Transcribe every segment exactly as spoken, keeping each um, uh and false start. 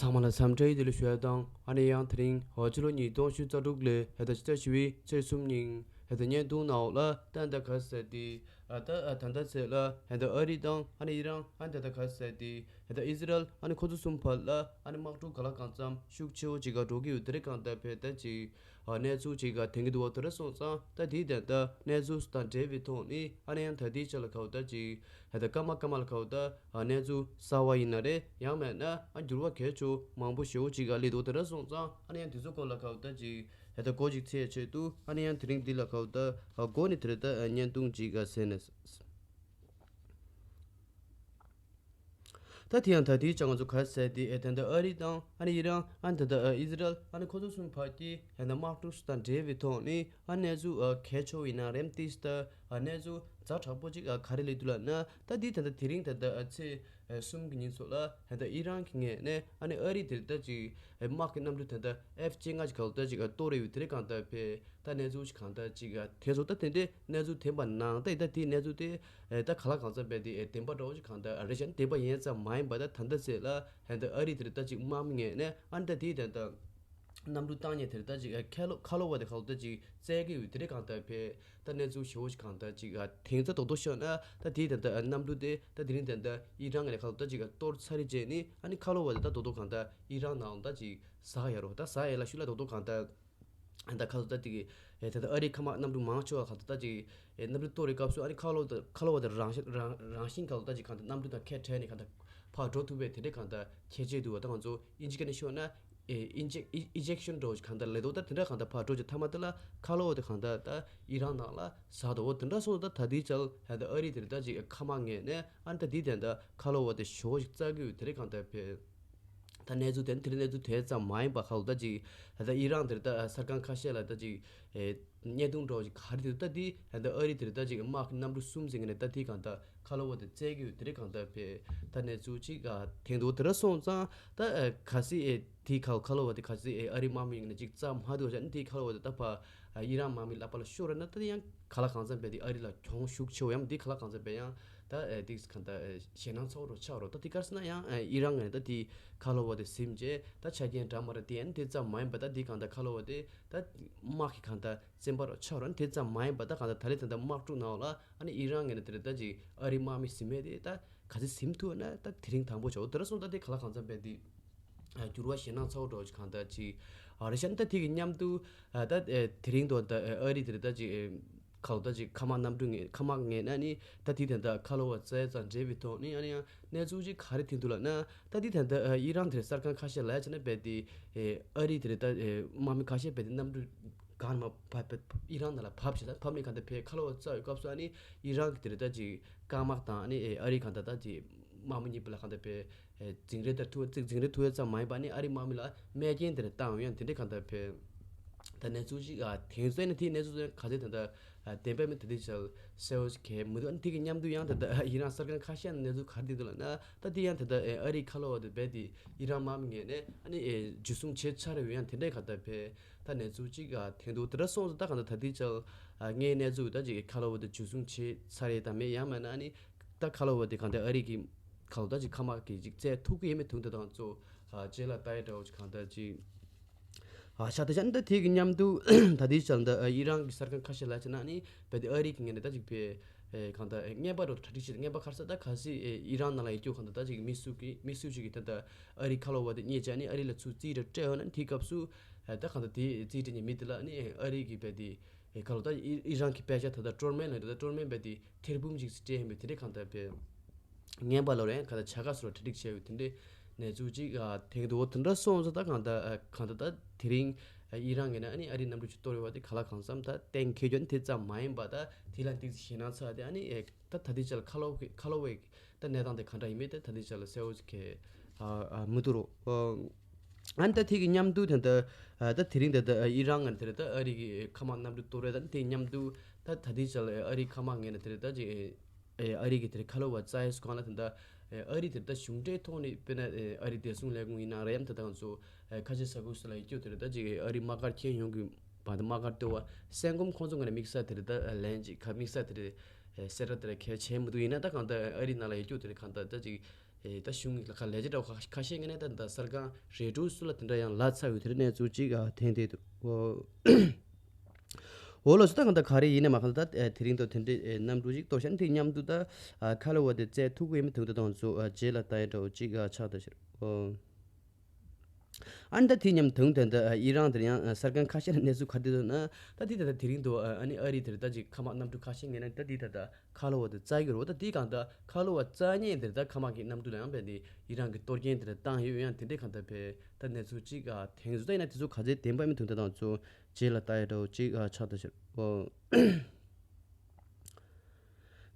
ཚང་མ་ལ་འཚམས་འདྲི་བདེ་ལེགས་ཞུ་ཡ་དང་། ཨ་ནི་ཡང་དེ་རིང་ཕྱི་ལོ་ཉིས་སྟོང་ཉི་ཤུ་རྩ་དྲུག་ལོའི་ཧེ་ད་ཕྱི་ཟླ་བཞི་པའི་ཚེས་གསུམ་ཉིན་ཧེ་ད་བརྙན་ཐུང་ནང་ལ་ད་ད་ག་ཟེར་ཏེ། ཨ་ད་ཨ་ད་ད་ཚེ་ལ་ཧེ་ད་ཨ་རི་དང་ཨ་ནི་ཨི་རན། ཨ་ནི་ད་ད་ག་ཟེར་ཏེ་ཧེ་ད་ཨི་ཟི་རལ། ཨ་ནི་ཁོ་ཚོ་གསུམ་བར་ལ་ཨ་ནི་དམག་འཁྲུག་ག་ལ་གང་འཚམ་ཤུགས་ཆེ་བོ་ཅིག་ག་འགྲོ་གི་ཡོད། དེ་རིང་གང་ལྟར་ཕེ་ད་ཅིག་ཨ་གནས་ཚུལ་ཅིག་ག་ཐོན་གྱི་འདུག་བ། དེ་རེད་སོང་ཙང་ད་དེའི་དོན་དག་གནས་ཚུལ་དང་འབྲེལ་བའི་ཐོག་ནས་ཨ་ནི་ཡང་ད་དེའི་ཆ་ལ་ག་བ་ད་ཅིག་ཧེ་ད་སྐར་མ་སྐར་མ་ལ་ག་བ་ད་ཨ་གནས་ཚུལ་གསར་བ་ཡིན་ན་རེད། ཡང་མེད་ན་ཨ་འགྱུར་བ་གལ་ཆེ་བོ་མང་པོ་ཞེ་བོ་ཅིག་ག་སླེབས་འདུག། དེ་རེད་སོང་ཙང་ཨ་ནི་ཡང་དེ་ཚོ་སྐོར་ལ་ག་བ་ད་ཅིག་ཧེ་ད་གོ་ཅིག་ཚེས་ཆེད་དུ་ཨ་ནི་ཡང་དེ་རིང་འདི་ལ་ག་བ་ད་ཨ་གོ་ནས་དེ་རེད་ད་ཨ་བརྙན་ཐུང་ཅིག་ག་ཟེར་ནས། ད་དེ་ཡང་ད་དེའི་ཆ་ང་ཚོ་ག་ཟེར་ཏེ་ཨེ་ད་ལྟ་ཨ་རི་དང་ཨ་ནི་ཨི་རན། ཨ་ནི་ད་ལྟ་ཨ་ཨི་ཟི་རལ། ཨ་ནི་ཁོ་ཚོ་གསུམ་བར་གྱི་ཨེ་ད་དམག་འཁྲུག་དང་འབྲེལ་བའི་ཐོག་ནས་ཨ་གནས་ཚུལ་ཨ་གལ་ཆེ་བོ་ཡིན་ན་རེད། ཏིས་ད་ཨ་གནས་ཚུལ་ཛ་དྲག་པོ་ཅིག་ཨ་ག་རེ་སླེབས་འདུག་ལབ་ན། ད་དེ་ད་ལྟ་དེ་རིང་ད་ལྟ་ཨ་ཚེས་ཨ་གསུམ་གྱི་ཉིན་ཚོ་ལ་ཨེ་ད་ཨི་རན་གྱི་ངོས་ནས་ཨ་ནི་ཨ་རི་དེར་ད་ཅིག་ཨེ་དམག་གི་གནམ་གྲུ་ད་ལྟ་ཨེཕ་བཅོ་ལྔ་ཅིག་ག་ལ་ད་ཅིག་ཨ་གཏོར་རེ་ཡོད། དེ་རིང་གང་ལྟར་ཕེ། ད་གནས་ཚུལ་ཞིག་གང་ལྟར་ཅིག་ཨ་དེ་ཚོ་ད་དེ་འདྲའི་གནས་ཚུལ་ཐོན་པ་ནང་ད་ད་དེའི་གནས་ཚུལ་དེ་ཨེ་ད་ག་ལ་གང་འཚམ་བས་དེ་ཨེ་བདེན་པ་འདྲ་བོ་ཞིག་གང་ལྟར་ཨ་རེད་ཤག། བདེན་པ་ཡིན་ཙམ་མ་ཡིན་པ་ད་ད་ལྟ་ཚེ་ལ་ཧེ་ད་ཨ་རི་དེར་ད་ཅིག་དམག་མི་ངོས་ནས་ཨ་ནི་ད་དེའི་དོན་དག་གནམ་གྲུ་བཏང་མཁན་དེར་ད་ཅིག་ཨེ་ཁ་ལོ་ཁ་ལོ་བ་དེ་ག་ལ་ད་ཅིག་བཙལ་གི་ཡོད། དེ་རིང་གང་ལྟར་ཕེ་ད་གནས་ཚུལ་ཞེ་བོ་ཞིག་གང་ལྟར་ཅིག་ཨ་དེང་ཚ་རྡོག་རྡོག་ཤོད་ན་ད་དེའི་དོན་དག་ཨ་གནམ་གྲུ་དེ་ད་དེ་རིང་དོན་དག་ཨི་རན་ངོས་ནས་ག་ལ་ད་ཅིག་ཨ་གཏོར་ཚར་རེ་བྱས་ནས་ཨ་ནི་ཁ་ལོ་བ་དེ་ད་རྡོག་རྡོག་གང་ལྟར་ཨི་རན་ནང་ད་ཅིག་ཟག་ཡ་རོ། ད་ཟག་ཡ་ལ་ཤུལ་ལ་རྡོག་རྡོག་གང་ལྟར། ཨ་ད་ཁ་ལོ་ད་དེ་གི་ཨེ་ད་ད་ཨ་རིའི་མཁའ་དམག་གནམ་གྲུ་མང་ཆེ་བ་ག་ད་ད་ཅིག་ཨེ་གནམ་གྲུ་གཏོར་བའི་སྐབས་སུ་ཨ་ནི་ཁ་ལོ་ད་ཁ་ལོ་བ་དེ་རང་བཞིན་རང་རང་བཞིན་ག་ལོ་ད་ཅིག་གང་ད་གནམ་གྲུ་དང་ཁ་བྲལ་ནས་གང་ད་ཕར་འགྲོ་ཐུབ་པའི་དེ་འདྲའི་གང་ད་ཁྱད་ཆོས་འདུག་བ། ད་ང་ཚོ་ཨིན་ཇི་སྐད་ནས་ཤོད་ན་ཨེ་ཨི་ཇེག་ཨི་ཨི་ཇེག་ཤན་འདྲ་བོ་ཞིག་གང་ད་ལས་ཐོག་ད་དེ་འདྲ་གང་ད་ཕར་འགྲོ་ཅིག་ཐ་མ་དེ་ལ་ཁ་ལོ་བ་དེ་གང་ད་ད་ཨི་རན་ནང་ལ་ཟག་འདུག་བ། དེ་འདྲ་སོང་ད་ད་དེའི་ཆ་ལ་ཧ་ད་ཨ་རི་དེ་ད་ཅིག་ཁ་དམག་ངོས་ནས་ཨ་ནི་ད་དེའི་དོན་དག་ཁ་ལོ་བ་དེ་ཞེ་བོ་ཞིག་བཙལ་གི་ཡོད། དེ་རིང་གང་ད་ཕེ། ད་གནས་ཚུལ་དེ་ནི་དེ་རིང་གནས་ཚུལ་དེ་ཙམ་མ་ཡིན་པ་ག་ལ་ད་ཅིག་ད་ཨི་རན་དེར་ད་ས་ཁང་ཁ་ཤས་ལ་ད་ཅིག་ཨེ་བརྙན་ཐུང་འདྲ་བོ་ཅིག་ག་རེ་དེ་ད་དེ་ད་ཨ་རི་དེར་ད་ཅིག་དམག་གི་གནམ་གྲུ་གསུམ་ཟིན་གི་ནས་ད་དེ་གང་ད་ཁ་ལོ་བ་དེ་བཙལ་གི་ཡོད། དེ་རིང་གང་ད་ཕེ་ད་གནས་ཚུལ་ཅིག་ཨ་ཐོན་འདུག། དེ་འདྲ་སོང་ཙང་ད་ཨེ་གལ་སྲིད་ཨེ་དེ་ཁ་ཁ་ལོ་བ་དེ་གལ་སྲིད་ཨེ་ཨ་རི་དམག་མི་ཡིན་ན་ཅིག་རྩ་མ་འདུག་བྱས་ན་དེ་ཁ་ལོ་བ་དེ་ད་ཕ་ཨ་ཨི་རན་དམག་མི་ལག་པ་ལ་ཤོར་བ་ན་ད་དེ་ཡང་ག་ལ་གང་འཚམ་བས་དེ་ཨ་རི་ལ་གྱོང་ཤུགས་ཆེ་བོ་ཡང་དེ་ག་ལ་གང་འཚམ་བས་ཡང་། ད་ཨེ་ཏིག་གང་ལྟར་ཨེ་ཞེད་སྣང་ཚ་བོ་རུ་ཆགས་རོ། ད་དེ་ག་རེ་ཟེར་ན་ཡང་ཨེ་ཨི་རན་ངོས་ནས་ད་དེ་ཁ་ལོ་བ་དེ་ཟིན་རྗེས་ད་ཆ་རྐྱེན་འདྲ་མ་རེད་དེ། ཨ་ནི་དེ་ཙམ་མ་ཡིན་པ་ད་དེ་གང་ལྟར་ཁ་ལོ་བ་དེ་ད་དམག་གི་གང་ལྟར་བཙན་པ་རུ་ཆགས་རོ། ཨ་ནི་དེ་ཙམ་མ་ཡིན་པ་ད་གང་ལྟར་ད་ལན་ད་ལྟ་དམག་འཁྲུག་ནང་ལ་ཨ་ནི་ཨི་རན་ངོས་ནས་དེ་རེད་ད་ཅིག་ཨ་རི་དམག་མི་ཟིན་མེད་དེ་ད་ག་ཚོད་ཟིན་ཐུབ་ན་ད་དེ་རིང་དང་པོ་བྱའོ། དེ་ར་སོང་ད་དེ་ག་ལ་གང་འཚམ་བས་དེ་འགྱུར་བ་ཞེད་སྣང་ཚ་བོ་འདྲ་བོ་ཞིག་གང་ལྟར་ཅིག་ཨ་རེད་ཤག། ད་དེ་གི་མཉམ་དུ་ཨ་ད་ཨེ་དེ་རིང་དུ་ད་ཨ་རི་དེར་ད་ཅིག་ཨེ་ཁ་ལོ་ད་ཅིག་མཁའ་དམག་གནམ་གྲུ་ངོས་མཁའ་དམག་ངོས་ནས་ནི་ད་དེ་དེ་འདྲ་ཁ་ལོ་བ་བཙལ་ཙང་འབྲེལ་བའི་ཐོག་ནི་ཨ་ནི་ཡང་གནས་ཚུལ་ཅིག་ག་རེ་ཐོན་འདུག་ལབ་ན། ད་དེ་དེ་འདྲ་ཨ་ཨི་རན་དེར་གསར་ཁང་ཁ་ཤས་ལ་ཡ་བྱས་ན་རྦད་དེ་ཨེ་ཨ་རི་དེར་ད་ཨེ་དམག་མི་ཁ་ཤས་རྦད་དེ་གནམ་གྲུ་གང་མ་ཕབ་ཕབ་ཨི་རན་ནང་ལ་ཕབ་བྱས། ད་ཕབ་ནས་གང་ལྟར་ཕེ་ཁ་ལོ་བ་བཙལ་བའི་སྐབས་སུ་ཨ་ནི་ཨི་རན་གྱི་དེར་ད་ཅིག་སྐམ་དམག་དང་ཨ་ནི་ཨེ་ཨ་རི་གང་ལྟར་ད་ཅིག་དམག་མི་གཉིས་པོ་ལ་གང་ལྟར་ཕེ། ཨེ་འཛིང་རེས་དང་ཐུག་འཛིང་འཛིང་རེས་ཐུག་ཡ་ཙམ་མ་ཡིན་པ་ནི་ཨ་རི་དམག་མི་ལ་རྨས་སྐྱོན་དེ་འདྲ་བཏང་ཡོད། ཡང་དེ་འདྲའི་གང་ལྟར་ཕེ། ད་གནས་ཚུལ་ཅིག་ཨ་དེང་སང་ནི་དེའི་གནས་ཚུལ་ག་ཚོད་ད་ལྟ་ཨ་བདེན་པ་མིན་ད་ལྟའི་ཆར་གསལ་བོ་ཞིག་གས་མི་འདུག། ཨ་ནི་དེ་གི་མཉམ་དུ་ཡང་ད་ལྟ་ཨ་ཨི་རན་གསར་ཁང་ཁ་ཤས་ནས་གནས་ཚུལ་ག་རེ་བསྡད་འདུག་ལབ་ན། ད་དེ་ཡང་ད་ལྟ་ཨེ་ཨ་རིའི་ཁ་ལོ་བ་དེ་རྦད་དེ་ཨི་རན་དམག་མི་ངོས་ནས་ཨ་ནི་ཨེ་འཇུ་བཟུང་བྱས་ཚར་ཡོད། ཡང་དེ་འདྲའི་གང་ལྟར་ཕེ། ད་གནས་ཚུལ་ཅིག་ཨ་ཐོན་འདུག། དེ་འདྲ་སོང་ཙང་ད་གང་ལྟར་ད་ལྟའི་ཆར་ཨ་ངའི་གནས་ཚུལ་ད་ཅིག་ཁ་ལོ་བ་དེ་འཇུ་བཟུང་བྱས་ཚར་རེད་དམ་མེད་ཡང་མིན་ན་ཨ་ནི་ད་ཁ་ལོ་བ་དེ་གང་ལྟར་ཨ་རི་གི་ཁ་ལོ་ད་ཅིག་མཁའ་དམག་གིས་ཅིག་བཙལ་ཐུབ་ཀྱི་ཡོད་མེད་དུང་དེ་དང་གཙོ་ཨ་རྗེས་ལ་ལྟ་ཡ་འདྲ་བོ་ཅིག་གང་ལྟར་ཅིག་ཨ་ཤ་ད་ཅང་ད་དེ་གི་མཉམ་དུ་ད་ལྟའི་ཆར་ད་ཨ་ཨི་རན་གྱི་གསར་ཁང་ཁ་ཤས་ལ་བྱས་ན་ཨ་ནི་རྦད་དེ་ཨ་རི་གི་ངོས་ནས་ད་ཅིག་ཕེ། ཨེ་གང་ལྟར་ཨེ་རྔན་པ་རོ་གྲ་སྒྲིག་བྱེད་རྔན་པ་ཁ་ས་ད་གལ་སྲིད་ཨེ་ཨི་རན་ནང་ལ་ཡོད་རྒྱུ་གང་ལྟར་ད་ཅིག་མི་སུ་གི་མི་སུ་ཞིག་གིས་ད་ལྟ་ཨ་རི་ཁ་ལོ་བ་དེ་རྙེད་བྱས་ཨ་ནི་ཨ་རི་ལ་ཚུར་རྩིས་སྤྲད་སྤྲད་ཡོང་ན་དེའི་སྐབས་སུ་ཨེ་ད་གང་ལྟར་དེ་རྩིས་སྤྲད་མཁན་མི་དེ་ལ་ཨ་ནི་ཨེ་ཨ་རི་གི་རྦད་དེ་ཨེ་ཁ་ལོ་ད་ཨི་ཨི་རན་གྱི་པད་ཤག་ད་ལྟ་ཀྲོར་མན་ལ་ད་ལྟ་ཀྲོར་མན་རྦད་དེ་ཐེར་འབུམ་ཅིག་སྤྲད་ཡོང་བའི་དེ་འདྲའི་གང་ལྟར་རྦད་རྔན་པ་ལབ་རེད། གང་ལྟར་བྱ་དགའ་སོགས་ལ་གྲ་སྒྲིག་བྱས་ཡོད། དེ་འདྲའི་གནས་ཚུལ་ཅིག་ཨ་ཐོན་འདུག། དེ་འདྲ་སོང་ཙང་ད་གང་ལྟར་ཨ་གང་ལྟར་ད་དེ་རིང་ཨ་ཨི་རན་ངོས་ནས་ཨ་ནི་ཨ་རིའི་གནམ་གྲུ་ཅིག་གཏོར་ཡོད་པ་དེ་ག་ལ་གང་འཚམ་ད་གཏན་འཁེལ་རྒྱུ་ནི་དེ་ཙམ་མ་ཡིན་པ། ད་དེ་ལ་ཏོག་ཙམ་ཞེད་སྣང་ཚ་དེ་ཨ་ནི་ཨེ་ད་ད་ལྟའི་ཆར་ལ་ཁ་ལོ་ཁ་ལོ་བའི་ད་གནས་སྟངས་དེ་ག་འདྲ་ཡིན་མིན་དེ་ད་ལྟའི་ཆར་ལ་གསལ་བོ་ཅིག་གི་ཨ་ཨ་མི་འདུག་རོ། ཨ་ནི་ད་དེ་གི་མཉམ་དུ་ད་ད་ཨ་ད་དེ་རིང་ད་ད་ཨི་རན་ངོས་ནས་དེ་རེད་ད་ཨ་རི་གི་མཁའ་དམག་གནམ་གྲུ་གཏོར་རེད། ད་དེ་མཉམ་དུ་ད་ད་ལྟའི་ཆར་ལ་ཨ་རིའི་མཁའ་དམག་ངོས་ནས་དེ་རེད་ད་ཅིག་ཨེ་ཨ་རི་གི་དེར་ཁ་ལོ་བ་བཙལ་ཡས་སུ་གང་ལ་དེ་འདྲ་ཨེ་ཨ་རི་དེར་ད་གཞུང་འབྲེལ་ཐོག་ནས་དཔེར་ན་ཨེ་ཨ་རི་བདེ་སྲུང་ལས་ཁུངས་ཡིན་ན་རེད་ཡམ་ད་ད་ང་ཚོ་ཨེ་ཁ་ཆེ་ས་ཁུལ་སུ་ལ་ཡོད་རྒྱུ་དེར་ད་ཅིག་ཨེ་ཨ་རི་དམག་སྒར་ཁྱོན་ཡོངས་ཀྱི་བར་དུ་དམག་སྒར་ལྟེ་བ་སེང་གོམ་ཁོང་ཚོ་ངོས་ནས་དམིགས་བསལ་དེར་ད་ལན་ཅིག་ག་དམིགས་བསལ་དེར་ཨེ་གསལ་བསྒྲགས་དེར་གལ་བྱས་མི་འདུག། ཡིན་ན་ད་གང་ལྟར་ཨ་རི་ནང་ལ་ཡོད་རྒྱུ་དེར་གང་ལྟར་ད་ཅིག་ ཨེ་ད་གཞུང་གི་ཁ་ལས་བྱེད་འདྲ་བོ་ཁ་ཁ་ཤས་ངན་ནས་ད་ད་གསར་ཁང་རེ་ཌིའོ་སུ་ལ་དེ་འདྲ་ཡང་ལ་ཚ་ཡོད་དེ་རིང་གནས་ཚུལ་ཅིག་ཨ་ཐེངས་དེ་འདུག་ཨོ། འོ་ལགས་སོ། ད་གང་ལྟར་ག་རེ་ཡིན་ནས་མ་གང་ལྟར་ད་དེ་རིང་དུ་དེ་འདྲའི་གནམ་གྲུ་ཞིག་གཏོར་ཤག་དེ་མཉམ་དུ་ད་ཁ་ལོ་བ་དེ་རྩེད་ཐུག་གི་ཡིན་མི་ཐུག་ད་དང་ཚོ་རྗེས་ལ་ལྟ་ཡ་འདྲ་བོ་ཅིག་ཆགས་ད་ཕྱིར་ཨོ། ཨ་ནི་ད་དེ་མཉམ་དུང་དེ་འདི་ཨི་རན་དེར་ཡང་གསར་ཁང་ཁ་ཤས་ལ་གནས་ཚུལ་ག་རེ་འདུག་ན། ད་དེ་ད་ལྟ་དེ་རིང་དུ་ཨ་ནི་ཨ་རི་དེར་ད་ཅིག་མཁའ་དམག་གནམ་གྲུ་ཁ་ཤས་ངེས་ན་ད་དེ་ད་ལྟ་ཁ་ལོ་བ་དེ་རྩ་གི་རོ། ད་དེ་གང་ད་ཁ་ལོ་བ་རྩ་ཉེ་དེར་ད་མཁའ་དམག་གི་གནམ་གྲུ་ལ་ཡང་བས་དེ་ཨི་རན་གི་གཏོར་སྐྱོན་དེར་བཏང་ཡོད། ཡང་དེ་འདྲའི་གང་ད་བས་ད་གནས་ཚུལ་ཅིག་ཨ་དེང་དུ་ད་ཡིན་ན་དེ་ཚོ་ག་ཚོད་བདེན་པ་མི་འདུག་ད་དང་ཚོ་རྗེས་ལ་ལྟ་ཡ་འདྲ་བོ་ཅིག་ཨ་ཆགས་ད་ཕྱིར་ཨོ།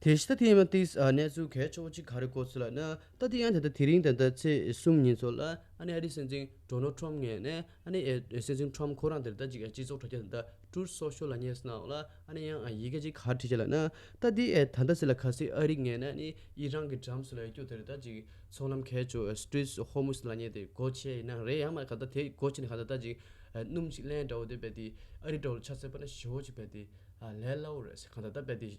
དེ་ཕྱི་ད་དེ་ཡིན་མ་ཏིས་ཨ་གནས་ཚུལ་གལ་ཆེ་བོ་གཅིག་ག་རེ་གོ་ཚུལ་ལ་ན། ད་དེ་ཡང་ད་ལྟ་དེ་རིང་ད་ལྟ་ཚེས་གསུམ་ཉིན་ཚོ་ལ་ཨ་ནི་ཨ་རིའི་སྲིད་འཛིན་ཌོ་ནལ་ཊམ་ངོས་ནས་ཨ་ནི་ཨེ་སྲིད་འཛིན་ཊམ་ཁོ་རང་དེར་ད་ཅིག་སྤྱི་ཚོགས་དྲ་རྒྱ་ད་ལྟ་ཊུར་སོ་ཤལ་ལ་ཉེས་སྣང་ལ་ཨ་ནི་ཡང་ཡི་གེ་ཅིག་ག་རེ་བྲིས་བྱས་ལ་ན། ད་དེ་ཨེ་ད་ལྟ་ཟེར་ལ་ཁ་སི་ཨ་རི་ངོས་ནས་ཨ་ནི་ཨི་རན་གྱི་འགྲམ་སུ་ལ་ཡོད་རྒྱུ་དེར་ད་ཅིག་ཚོང་ལམ་གལ་ཆེ་སི་ཊེཊ་ཧོར་མུ་ཛི་ལ་ཉེས་དེ་སྒོ་ཕྱེ་ཡིན་ན་རེད། ཡང་མ་ག་ད་དེ་སྒོ་ཕྱེ་ནས་ག་ད་ད་ཅིག་སྣུམ་ཅིག་ལེན་འདྲ་བོ་དེ་བས་དེ་ཨ་རི་འདྲ་བོ་ཆ་ཚད་པ་ན་ཞེ་བོ་ཅིག་བས་དེ། ཨ་ལས་སླ་བོ་རེད་ཟེར། གང་ལྟར་ད་དཔེ་དེ་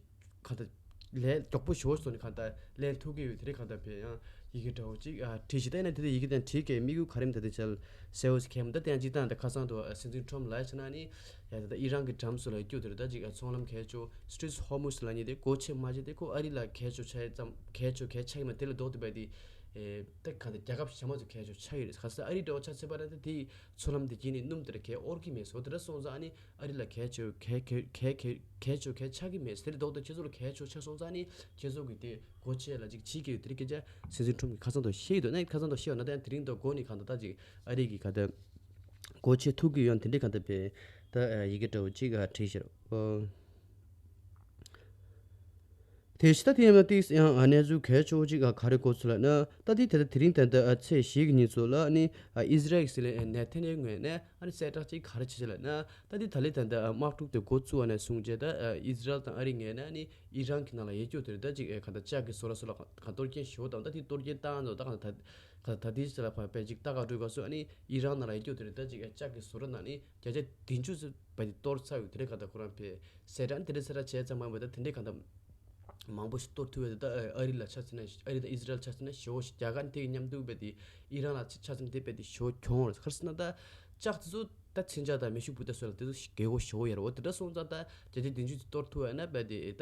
གང་ལྟར་ལས་མགྱོགས་པོ་ཞེ་བོ་བཟོ་ནས་གང་ལྟར་ལེན་ཐུབ་ཀྱི་ཡོད། དེ་རིང་གང་ལྟར་བས་ཡང་ཡི་གེ་འདྲ་བོ་ཅིག་ཨ་བྲིས་ཤིག་ད་ཡིན་ན་དེ་དེ་ཡི་གེ་དང་བྲིས་ཀྱི་མིག་དབུས་ག་རེམ་ད་དེ་ཆལ་གསལ་བོ་ཞིག་མཁན་མོ་ད་དེ་ཡང་སྤྱིར་བཏང་ད་ཁ་སང་དུ་ཨ་སྲིད་འཛིན་ཊམ་ལ་ཡ་ཆ་ན་ནི་ཡ་ད་ད་ཨི་རན་གྱི་འགྲམ་སུ་ལ་སྐྱོད་དེ་རེད། ད་ཅིག་ཨ་ཚོང་ལམ་གལ་ཆེ་ཊེཊ་ཧོར་མུ་ཛི་ལ་ཉེ་དེ་སྒོ་ཕྱེ་མ་བྱེད་དེ་ཁོ་ཨ་རི་ལ་གལ་ཆེ་ཆ་ཡི་ཙམ་གལ་ཆེ་གལ་ཆ་གི་མ་དེ་ལ་ལྡོག་དེ་བས་དེ་ཨེ་ད་གང་ལྟར་རྒྱལ་ཁབ་གཞན་མ་ཚོ་གལ་ཆེ་ཆ་ཡོད་རེད། ག་ས་ཨ་རི་འདྲ་བོ་ཆ་ཚད་པ་རེད། ད་དེ་ཚོང་ལམ་དེ་གྱིས་ནི་སྣུམ་དེ་ར་གལ་ཨོར་གི་མེད་སོ་དེ་ར་སོང་ཙང་ཨ་ནི། ཨ་རི་ལ་གལ་ཆེ་གལ་གལ་གལ་གལ་གལ་ཆེ་གལ་ཆགས་ཀྱི་མེད། དེ་ལས་ལྡོག་སྟེ་ཁྱེད་ཚོ་ལ་གལ་ཆེ་ཆགས་སོང་ཙང་ནི་ཁྱེད་ཚོ་གི་དེ་སྒོ་ཕྱེ་ལ་ཅིག་བྱེད་ཀྱི་ཡོད། དེ་རིང་སྐད་ཆ་སྲིད་འཛིན་ཁྲོམ་གྱི་ཁ་སང་དུ་བཤད་ཡོད་འདུག་ད་ཡང་དེ་རིང་དུ་སྒོ་ནས་གང་ལྟར་ད་ཅིག་ཨ་རི་གི་ག་ད་སྒོ་ཕྱེ་ཐུབ་ཀྱི་ཡོད། དེ་འདྲའི་གང་ལྟར་བས་ད་ཡི་གེ་འདྲ་བོ་ཅིག་བྲིས་ཤར་ཨོ། དེ་ཕྱི་ད་དེ་ཡིན་ན་ཏིག་ཡང་གནས་ཚུལ་གལ་ཆེ་བོ་ཅིག་ག་རེ་གོ་ཚུལ་ལ་ན། ད་དེ་ད་ལྟ་དེ་རིང་ད་ལྟ་ཚེས་བཞི་གི་ཉིན་ཚོ་ལ་ནི་ཨི་ཟི་རལ་གྱི་སྲིད་བློན་ནེ་ཐན་ཡ་ཧུ་ངོས་ནས་ཨ་ནི་གསལ་བསྒྲགས་ཅིག་ག་རེ་བྱས་ལ་ན། ད་དེ་ད་ལྟ་ད་ལྟ་དམག་འཁྲུག་དེ་འགོ་བཙུགས་པ་ནས་བཟུང་བྱས་ད་ཨི་ཟི་རལ་དང་ཨ་རི་ངོས་ནས་ནི་ཨི་རན་གྱི་ནང་ལ་ཡོད་རྒྱུ་དེ་རེད། ད་ཅིག་ག་ད་ལྕགས་ཀྱི་བཟོ་གྲྭ་སོགས་ལ་ག་གཏོར་སྐྱོན་ཞེ་པོ་དང་ད་དེ་གཏོར་སྐྱོན་བཏང་ནོ་ད་ག་ད་ག་ད་དེ་ཚོ་ལ་ཕར་པའི་ཅིག་ལྟ་ག་འགྲོ་དགོས་སོ། ཨ་ནི་ཨི་རན་ནང་ལ་ཡོད་རྒྱུ་དེ་རེད། ད་ཅིག་ལྕགས་ཀྱི་བཟོ་གྲྭ་ནང་ནི་བརྒྱ་ཆ་བདུན་ཅུ་ཙམ་པ་དེ་གཏོར་ཚར་ཡོད། དེ་རེད་ག་ད་ཁོ་རང་པའི་གསལ་བསྒྲགས་དེ་འདྲ་གསལ་བསྒྲགས་བྱས་ཙམ་མ་ཡིན་པ་ད་དེ་འདྲའི་གང་ལྟར་མང་པོ་ཞིག་གཏོར་ཐུབ་ཡོད་དེ། ད་ཨ་རི་ལ་ཆ་མཚོན་ན་ཨ་རི་དང་ཨི་ཟི་རལ་ཆ་མཚོན་ན་ཞེ་པོ་ཞིག་རྒྱ་གར་དེ་གི་མཉམ་དུ་རྦད་དེ་ཨི་རན་ལ་ཆ་མཚོན་དེ་རྦད་དེ་ཞེ་པོ་གྱོང་རེད། ག་རེ་ཟེར་ན་ད་ལྕགས་དེ་ཚོ་ད་མཚོན་ཆ་དང་མེ་ཤུགས་འབུད་རྟ་སོགས་ལ་དེ་ཚོ་ཞིག་རྒྱལ་སྒོ་ཞེ་པོ་ཡོད་རེད། འོ་དེ་འདྲ་སོང་ཙང་ད་བརྒྱ་ཆ་བདུན་ཅུ་དེ་གཏོར་ཐུབ་ཡོད་ན་རྦད་དེ་ད་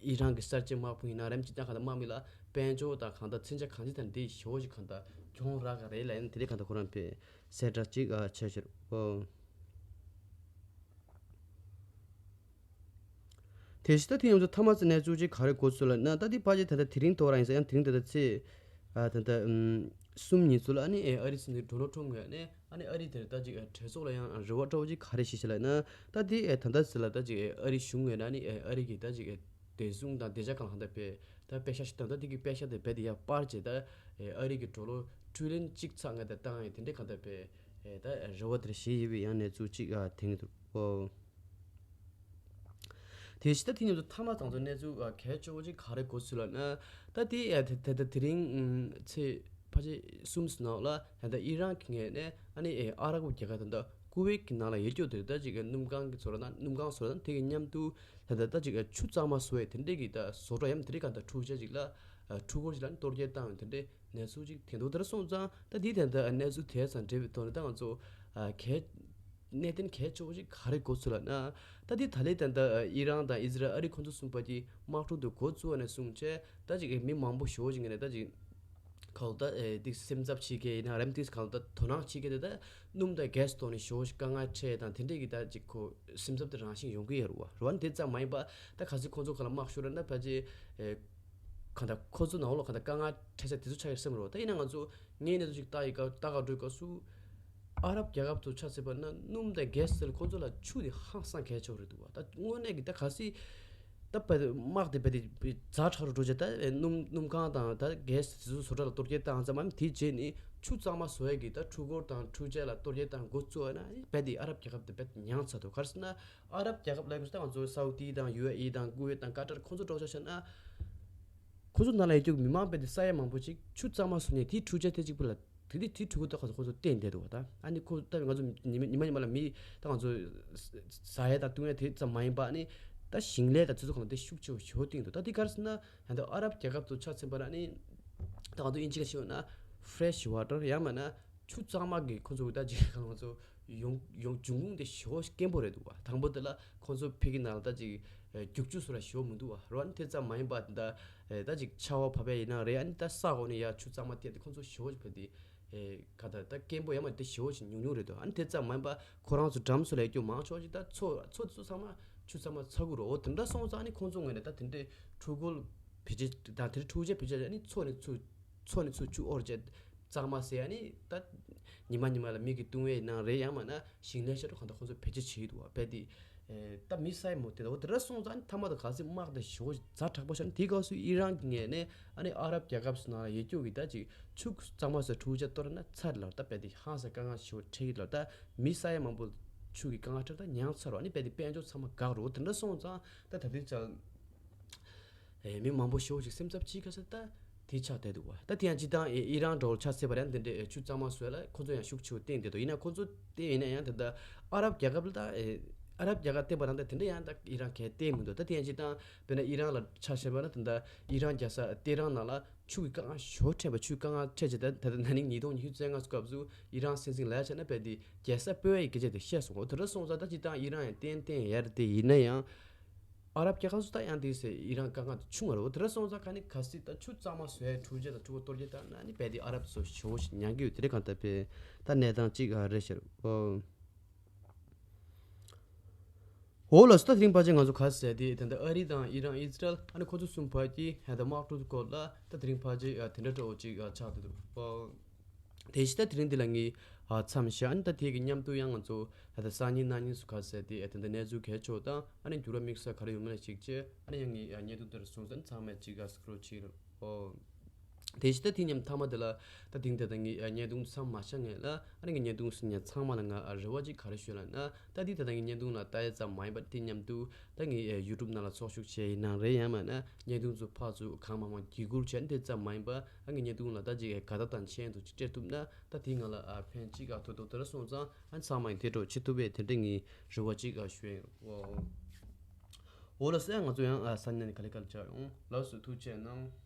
ཨི་རན་གི་གསར་བརྗེ་དམག་དཔུང་ཡིན་ན་རེམ་ཅིག་ད་གང་ལྟར་དམག་མི་ལ་དཔལ་འབྱོར་དང་གང་ལྟར་མཚོན་ཆ་གང་ཅི་དང་དེ་ཞེ་པོ་ཞིག་གང་ལྟར་གྱོང་རག་ག་རེད་ལབ་ཡིན་དེ་རེད། གང་ལྟར་ཁོ་རང་པའི་གསལ་བསྒྲགས་ཅིག་ཨ་བྱས་ཤར་ཨོ། དེ་བཞིན་ད་དེ་ཡང་ཚོ་ཐ་མ་ཚེ་གནས་ཚུལ་ཅིག་ག་རེ་གོ་ཚུལ་ལ་ན། ད་དེ་ཕལ་ཆེར་ད་ལྟ་དེ་རིང་ཐོག་རང་ཡིན་ས་ཡང་དེ་རིང་ད་ལྟ་ཚེས་ཨ་ད་ལྟ་ཨུམ་གསུམ་ཉིན་ཚུལ་ལ་ཨ་ནི་ཨེ་ཨ་རི་སྲིད་འཛིན་ཌོ་ནལ་ཊམ་ངོས་ནས་ཨ་ནི་ཨ་རི་དེར་ད་ཅིག་ཨེ་གྲོས་ཚོགས་ལ་ཡང་རེ་བ་འདྲ་བོ་ཅིག་ག་རེ་ཞིག་བྱས་ལ་ན། ད་དེ་ཨེ་ད་ལྟ་ཟེར་ལ་ད་ཅིག་ཨེ་ཨ་རི་གཞུང་ངོས་ནས་ཨ་ནི་ཨེ་ཨ་རི་གི་ད་ཅིག་ཨེ་བདེ་སྲུང་དང་བདེ་འཇགས་གང་ལ་གང་ལྟར་པའི་ད་པེ་ཤ་ཞིག་དང་ད་དེ་གི་པེ་ཤ་དེ་རྦད་དེ་ཡར་སྤར་བྱས་ད་ཨེ་ཨ་རི་གི་ཌོ་ལར་ཊི་རི་ལི་ཡོན་གཅིག་ཚག་ངེས་ད་བཏང་ཡས་དེ་འདྲའི་གང་ལྟར་པའི་ཨེ་ད་རེ་བ་དེར་བཞེས་ཡོད་པའི་ཡང་གནས་ཚུལ་ཅིག་ཨ་དེང་གི་འདུག་ཨོ། དེ་བཞིན་ད་དེ་མཉམ་དུ་ཐ་མ་དང་ཚོ་གནས་ཚུལ་ཨ་གལ་ཆེ་བོ་ཅིག་ག་རེ་གོ་ཚུལ་ལ་ན། ད་དེ་ཨ་དེ་དེ་ད་དེ་རིང་ཨུམ་ཚེས་ཕལ་ཆེར་གསུམ་ཙམ་ནང་ལ་ད་ལྟ་ཨི་རན་གྱི་ངོས་ནས་ཨ་ནི་ཨེ་ཨ་རབ་རྒྱལ་ཁབ་ད་ལྟ་ཀུ་ཝེད་ཀྱི་ནང་ལ་ཡོད་རྒྱུ་དེ་ད་ཅིག་ཨེ་སྣུམ་ཁང་གི་བཟོ་གྲྭ་དང་སྣུམ་ཁང་བཟོ་གྲྭ་དང་དེ་གི་མཉམ་དུ་ད་ལྟ་ད་ཅིག་ཨེ་ཆུ་གཙང་མ་བཟོ་ཡས་དེ་འདྲས་ཀྱི་ད་བཟོ་གྲྭ་ཡམ་དེ་འདྲས་གང་ལྟར་འཁྲུག་ཆ་ཅིག་ལ་ཨ་འཕྲུལ་འཁོར་ཅིག་ལ་གཏོར་སྐྱོན་བཏང་ཡོད་དེ་འདྲས། གནས་ཚུལ་ཅིག་དེ་འདུག་དེར་སོང་ཙང་ད་དེའི་དོན་དུ་གནས་ཚུལ་དེ་ཙམ་འབྲེལ་བའི་ཐོག་ནས་ད་ང་ཚོ་ཨ་གལ་གནད་དོན་གལ་ཆེ་བོ་ཅིག་ག་རེ་གོ་ཚུལ་ལ་ན། ད་དེ་ད་ལོའི་དོན་དུ་ཨི་རན་དང་ཨི་ཟི་རལ་ཨ་རི་ཁོང་ཚོ་གསུམ་པ་གྱི་དམག་འཁྲུག་དེ་འགོ་བཙུགས་པ་ནས་བཟུང་བྱས་ད་ཅིག་མི་མང་པོ་ཞེ་པོ་ཅིག་ངོས་ནས་ད་ཅིག་གང་ལྟར་ཨེ་ཏིག་སེམས་འཚབ་བྱེད་མཁན་ཡིན་ན་རེམ་ཏིག་གང་ལྟར་དོ་སྣང་བྱེད་མཁན་དེ་ད་སྣུམ་དང་གྷེ་སི་ཐོག་ནས་ཞེ་པོ་ཅིག་དཀའ་ངལ་འཕྲད་དང་དེ་འདྲས་ཀྱི་ད་ཅིག་ཁོ་སེམས་འཚབ་དེ་རང་བཞིན་ཡོང་གི་ཡོད་རེད་བ། རེད་བ། དེ་ཙམ་མ་ཡིན་པ་ད་གལ་སྲིད་ཁོང་ཚོ་ག་ལ་དམག་ཤོར་ན་ཕལ་ཆེར་ཨེ་གང་ལྟར་ཁོ་ཚོ་ནང་ལོགས་གང་ལྟར་དཀའ་ངལ་འཕྲད་ས་དེ་ཚོ་ཆགས་ཡོད་སེམས་རོ། ད་ཡིན་ན་ང་ཚོ་ངའི་གནས་ཚུལ་ཅིག་ལྟ་ཡི་ག་ལྟ་ག་འགྲོའི་སྐབས་སུ་ཨ་རབ་རྒྱལ་ཁབ་ཚོ་ཆ་མཚོན་པ་ན་སྣུམ་དང་གྷེ་སི་ཟེར་ཁོ་ཚོ་ལ་ཆུ་དེ་ཧང་སང་གལ་ཆེ་བ་རེད་འདུག་བ། ད་དངོས་གནས་ཀྱི་ད་གལ་སྲིད་ད་བ་དམག་དེ་བ་དེ་ཛ་དྲག་རུ་འགྲོ་བྱས་ད་སྣུམ་སྣུམ་ཁང་དང་ད་གྷེ་སི་དེ་ཚོ་བཟོ་གྲྭ་ལ་གཏོར་སྐྱོན་བཏང་ཙམ་མམ་དེའི་རྗེས་ནས་ཆུ་གཙང་མ་བཟོ་ཡས་ཀྱི་ད་འཕྲུལ་འཁོར་དང་འཕྲུལ་ཆས་ལ་གཏོར་སྐྱོན་བཏང་འགོ་བཙུགས་པ་ན་བ་དེ་ཨ་རབ་རྒྱལ་ཁབ་དེ་བ་དེ་ཉམས་ཚར་འདུག་ག་རེ་ཟེར་ན། ཨ་རབ་རྒྱལ་ཁབ་ལབ་དུས་ད་ང་ཚོ་སའུ་ཏི་དང་ཡུ་ཨེ་ཨི་དང་ཀུ་ཝེད་དང་ཀ་ཏར་ཁོང་ཚོ་འགྲོ་ཆ་བྱས་ན། ཁོང་ཚོ་ནང་ལ་ཡོད་རྒྱུ་མི་མང་དཔེ་དེ་ས་ཡ་མང་པོ་ཅིག་ཆུ་གཙང་མ་བཟོ་མཁན་དེའི་འཕྲུལ་ཆས་དེ་གཅིག་པུ་ལ་དེ་དེ་དེའི་འཕྲུལ་འཁོར་ད་ཁོ་ཚོ་ཁོ་ཚོ་བརྟེན་བསྡད་འདུག་བ། ད་ཨ་ནི་ཁོ་ད་ང་ཚོ་ཉི་མ་ཉི་མ་ཉི་མ་ལ་མི་ད་ང་ཚོ་ཟ་ཡ་དང་བཏུང་ཡ་དེ་ཙམ་མ་ཡིན་པ་ཨ་ནི་ད་ཞིང་ལས་དང་དེ་ཚོ་གང་ལ་དེ་ཤུགས་ཆེ་བོ་ཞེ་པོ་བཏིང་འདུག་ད་དེ་ག་རེ་ཟེར་ན་ད་ལྟ་ཨ་རབ་རྒྱལ་ཁབ་ཚོ་ཆ་མཚོན་པ་ན་ཨ་ནི་ ད་དུང་དབྱིན་ཇི་ག་ཞུ་ན་fresh water ཡང་མིན་ན་ཆུ་གཙང་མ་གི་ཁོང་ཚོ་ད་ཅིག་ཁོང་ཚོ་ཡོང་ཡོང་འབྱུང་ཁུངས་དེ་ཞེ་པོ་དཀོན་པོ་རེད་འདུག་བ། དང་པོ་དེ་ལ་ཁོང་ཚོ་ཕ་གི་ནང་ལ་ད་ཅིག་རྒྱུག་ཆུ་སོགས་ལ་ཞེ་པོ་མི་འདུག་བ། རོ་ཨ་ནི་དེ་ཙམ་མ་ཡིན་པ་ད་ད་ཅིག་ཆར་པ་བབས་པ་ཡིན་ན་རེད། ཨ་ནི་ད་ས་འོག་ནས་ཡར་ཆུ་གཙང་མ་བཏོན་ཏེ་ཁོང་ཚོ་ཞེ་པོ་ཅིག་བྱས་ཏེ། ཨེ་ག་ད་ད་སྐད་འབོད་ཡ་མ་དེ་ཞེ་པོ་ཞིག་ཉུང་ཉུང་རེད་འདུག་ཨ་ནི་དེ་ཙམ་མ་ཡིན་པ་ཁོ་རང་ཚོ་འགྲམ་སོགས་ལ་ཡོད་རྒྱུ་མང་ཆོག་ཅིག་ད་མཚོ་མཚོ་དེ་ཚོ་ཚང་མ་ཆུ་ཚང་མ་ཚ་གི་རེད། འོ་དེ་འདྲ་སོང་ཙང་ཨ་ནི་ཁོང་ཚོ་ངོས་ནས་ད་དེ་འདྲའི་འཕྲུལ་འཁོར་བེད་སྤྱོད་ད་དེ་འཕྲུལ་ཆས་བེད་སྤྱོད་བྱས་ཨ་ནི་མཚོ་ནས་ཚུར་མཚོ་ནས་ཚུར་ཆུ་དབོར་བྱས་གཙང་མ་བཟོས། ཨ་ནི་ད་ཉི་མ་ཉི་མ་ལ་མི་གིས་བཏུང་བའི་ནང་རེད། ཡང་མིན་ན་ཞིང་ལས་ཤ་སྤྲོ་གང་ལྟར་ཁོང་ཚོ་བེད་སྤྱོད་བྱེད་ཀྱི་འདུག་བ། རྦད་དེ། ཨེ་ད་མི་ས་ཡ་མོ་དེ་འོ་དེ་འདྲ་སོང་ཙང་ཨ་ནི་མཐའ་མ་དུ་ག་ཚོད་དམག་དང་ཞེ་པོ་ཛ་དྲག་པོ་ཤར་ནས་དེའི་སྐབས་སུ་ཨི་རན་གྱི་ངོས་ནས་ཨ་ནི་ཨ་རབ་རྒྱལ་ཁབ་སུ་ནང་ལ་ཡོད་རྒྱུ་གི་ད་ཅིག་ཆུ་གཙང་མ་སོགས་འཕྲུལ་ཆས་གཏོར་ན་ཚར་ལ་ད་རྦད་དེ་ཧང་སང་དཀའ་ངལ་ཞེ་པོ་འཕྲད་ཀྱི་ལ་ད་མི་ས་ཡ་མང་པོ་ཆུ་གི་དཀའ་ངལ་འཕྲད་ད་མྱངས་ཚར་བ། ཨ་ནི་རྦད་དེ་དཔལ་འབྱོར་ཚང་མ་འགག་རོ། དེ་འདྲ་སོང་ཙང་ད་ད་ལྟའི་ཆར། ཨེ་མི་མང་པོ་ཞེ་པོ་ཅིག་སེམས་འཚབ་བྱེད་ཁ་ས་ད་དེ་ཆགས་བསྡད་འདུག་བ། ད་དེ་ཡང་སྤྱིར་བཏང་ཨེ་ཨི་རན་འདྲ་བོ་ཆ་བཞག་པ་ཡང་དེ་འདྲའི་ཨེ་ཆུ་གཙང་མ་བཟོ་ཡ་ལ་ཁོ་ཚོ་ཡང་ཤུགས་ཆེ་བོ་བཏོན་བསྡད་འདུག་ཡིན་ན་ཁོ་ཚོ་བཏོན་ཡིན་ན་ཡང་དེ་འདྲ་ཨ་རབ་རྒྱལ་ཁབ་ལ་ད་ཨེ་ཨ་རབ་རྒྱལ་ཁབ་བལྟས་པ་ན་ད་དེ་འདྲ་ཡང་ད་ཨི་རན་གས་བལྟས་མི་འདུག་ད་དེ་ཡང་སྤྱིར་བཏང་དཔེར་ན་ཨི་རན་ལ་ཆ་བཞག་པ་ན་དེ་འདྲ་ཨི་རན་རྒྱལ་ས་ཏེ་རན་ནང་ལ་ཆུ་གི་དཀའ་ངལ་ཞེ་པོ་འཕྲད་པ། ཆུའི་དཀའ་ངལ་འཕྲད་ཅིག་ད་ད་ད་ན་ནིང་ཉིས་སྟོང་ཉི་ཤུ་རྩ་ལྔ་སྐབས་སུ་ཨི་རན་སྲིད་འཛིན་ལ་ཡ་བྱས་ན་རྦད་དེ་རྒྱལ་ས་སྤོ་བའི་སྐད་ཆ་དེ་བཤད་སོང་། འོ་དེ་འདྲ་སོང་ཙང་ད་སྤྱིར་བཏང་ཨི་རན་ཡང་ཏན་ཏན་ཡར་དེ་ཡིན་ན་ཡང་། ཨ་རབ་རྒྱལ་ཁབ་སུ་ད་ཡང་དེ་ཟེར་ཨི་རན་དཀའ་ངལ་དེ་ཆུང་བ་རེད། འོ་དེ་འདྲ་སོང་ཙང་ག་ནི་གལ་སྲིད་ད་ཆུ་གཙང་མ་བཟོ་ཡའི་འཕྲུལ་ཆས་དང་འཕྲུལ་འཁོར་གཏོར་རྒྱུ་དང་ན་ནི་རྦད་དེ་ཨ་རབ་ཚོ་ཞེ་པོ་ཞིག་མྱངས་ཀྱི་ཡོད། དེ་རེད། གང་ལྟར་དཔེ་ད་གནས་སྟངས་གཅིག་ཨ་རེད་ཤག་འོ། འོ་ལགས་སོ། ད་དེ་རིང་ཕལ་ཆེར་ང་ཚོ་ག་ཟེར་དེ་ད་ལྟ་ཨ་རི་དང་ཨི་རན་ཨི་ཟི་རལ་ཨ་ནི་ཁོ་ཚོ་གསུམ་བར་གྱི་ཧ་ད་དམག་འཁྲུག་གི་སྐོར་ལ་ད་དེ་རིང་ཕལ་ཆེར་ཨ་དེ་འདྲ་འདྲ་བོ་ཅིག་ཨ་ཆགས་བསྡད་འདུག་འོ། དེ་བཞིན་ད་དེ་རིང་འདི་ལ་ངས་ཨ་མཚམས་བཞག་ཨ་ནི་ད་དེ་གི་མཉམ་དུ་ཡང་ང་ཚོ་ད་ལྟ་སང་ཉིན་གནངས་ཉིན་སུ་ག་ཟེར་དེ་ཨ་དེ་འདྲ་གནས་ཚུལ་གལ་ཆེ་བ་དང་ཨ་ནི་འགྱུར་བ་དམིགས་བསལ་ག་རེ་ཡོད་མེད་ལ་གཞིགས་བྱས་ཨ་ནི་ཡང་ངས་ཨ་བརྙན་ཐུང་འདི་ལ་བཟུང་ས་ཨ་ནི་ཚང་མས་ཅིག་ཨ་སི་ཀྲོལ་བྱེད་རོགས། འོ། དེ་བཞིན་ད་དེ་མཉམ་མཐའ་མ་དེ་ལ་ད་དེང་ད་ལྟ་ངས་ཨ་བརྙན་ཐུང་མཚམས་མ་བཞག་སྔོན་ལ་ཨ་ནི་ངས་བརྙན་ཐུང་གཟིགས་མཁན་ཚང་མ་ལ་ང་ཨ་རེ་བ་ཅིག་ག་རེ་ཞུ་ལབ་ན། ད་འདི་ད་ལྟ་ངའི་བརྙན་ཐུང་ལ་ལྟ་ཡ་ཙམ་མ་ཡིན་པར་དེ་མཉམ་དུ་ད་ངའི་ཡུ་ཊུབ་ནང་ལ་ཚོགས་ཞུགས་བྱས་ཡིན་ནའང་རེད། ཡང་མིན་ན་བརྙན་ཐུང་ཚོ་ཕར་ཚུར་གང་མང་མང་བརྒྱུད་བསྐུར་བྱས་ནས་དེ་ཙམ་མ་ཡིན་པར་ཨ་ངའི་བརྙན་ཐུང་ལ་ད་ཅིག་དགའ་རྟགས་དང་མཆན་དུ་ཅིག་སྤྲད་ཐུབ་ན་ད་དེའི་ངང་ལ་ཨ་ཕན་ཅིག་ཨ་ཐོགས་ཐོགས། དེ་འདྲ་སོང་ཙང་ཨ་ཚང་མ་ཡིན་དེ་འདྲ་བྱེད་ཐུབ་པའི་དེ་འདྲ་ངའི་རེ་བ་ཅིག་ཨ་ཞུ་ཡ་ཡིན། འོ་ལགས་སོ། ང་ཚོ་ཡང་ཨ་ས་གནས་ནས་ག་ལེ་ག་ལེ་བཅར་ཡོང་། ལགས་སོ། ཐུགས་རྗེ་གནང་།